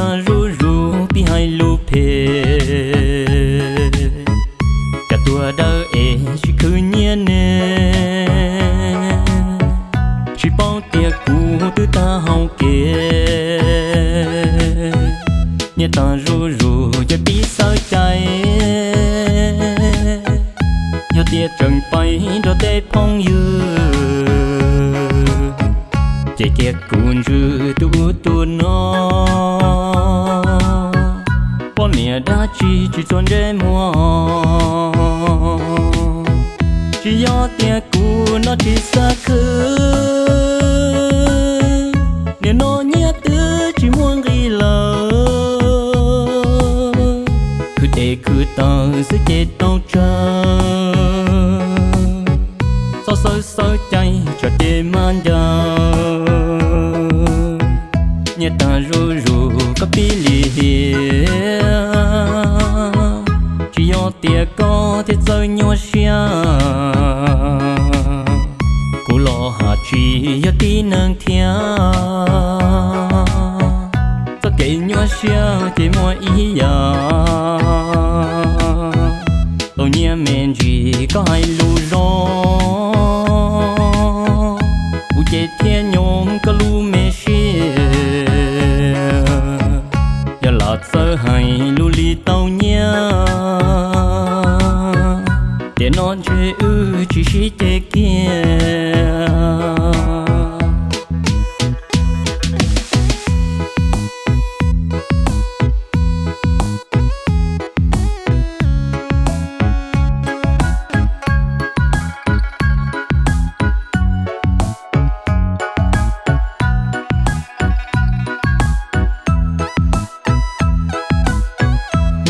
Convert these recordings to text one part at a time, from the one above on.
Tag zuj zus pib hais lus phem, cas tuag dawb es tsis khwv nyiaj ne. Tsis paub tias kuv twb tag hau kev, niaj tag zuj zus ces pib xav cai. Yog tias tseem pais nrog tej phooj ywg, ces cia kuv ntsws tus ub tus no. Poj niam dab tsi tsis txuag ntsej muag, tsis yog tias kuv no tsis xav khwv. Nim no nyiaj twb tsis muaj nqis lawm, khwv tes khwv taw xwb ces tau tsawg. Txhob xawb xawb cai tsam ces mas ncaws, niaj tag zuj zus koj pib lim hiam. Tsis yog tias koj thiaj txawj nyuaj siab, kuv los haj tsis yog tib neeg thiab. Txoj kev nyuaj siab ces muaj ib yam, tau nyiaj me ntsis koj hais lus zoo, kuv ces thiaj nyob koj lub me siab. Yog lam txawj hais lus li tau nyiaj, tiam no ntshe wb tsis sib ceg kiag.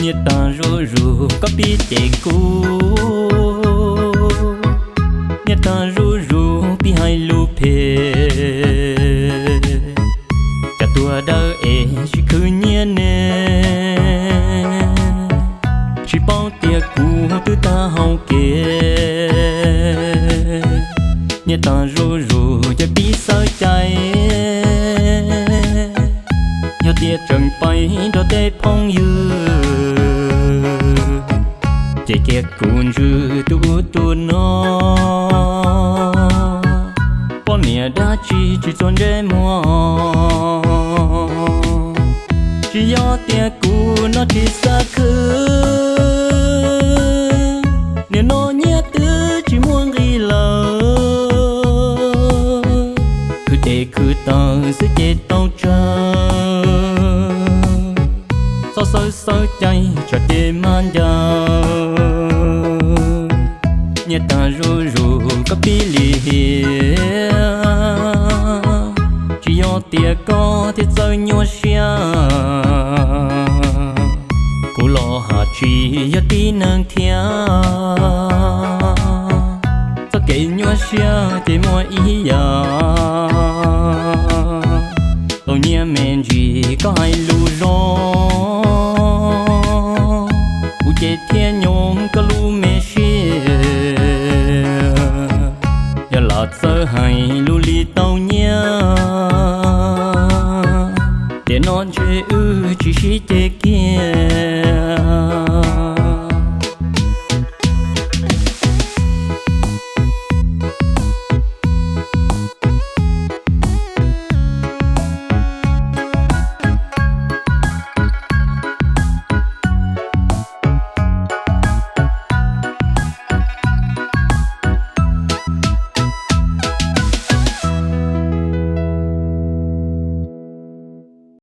Niaj tag zuj zus koj pib cem kuv, niaj tag zuj zus pib hais lus phem, cas tuag dawb es tsis khwv nyiaj ne. Tsis paub tias kuv twb tag hau kev, niaj tag zuj zus ces pib xav cai. Yog tias tseem pais nrog tej phooj ywg, ces cia kuv ntsws tus ub tus no. Poj niam dab tsi tsis txuag ntsej muag, tsis yog tias kuv no tsis xav khwv. Nim no nyiaj twb tsis muaj nqis lawm, khwv tes khwv taw xwb ces tau tsawg. Txhob xawb xawb cai tsam ces mas ncaws, niaj tag zuj zus koj pib lim hiam. Tsis yog tias koj thiaj txawj nyuaj siab, kuv los haj tsis yog tib neeg thiab. Txoj kev nyuaj siab ces muaj ib yam, tau nyiaj me ntsis koj hais lus zoo, kuv ces thiaj nyob koj lub me siab. Yog lam txawj hais lus li tau nyiaj, tiam no ntshe wb tsis sib ceg kiag.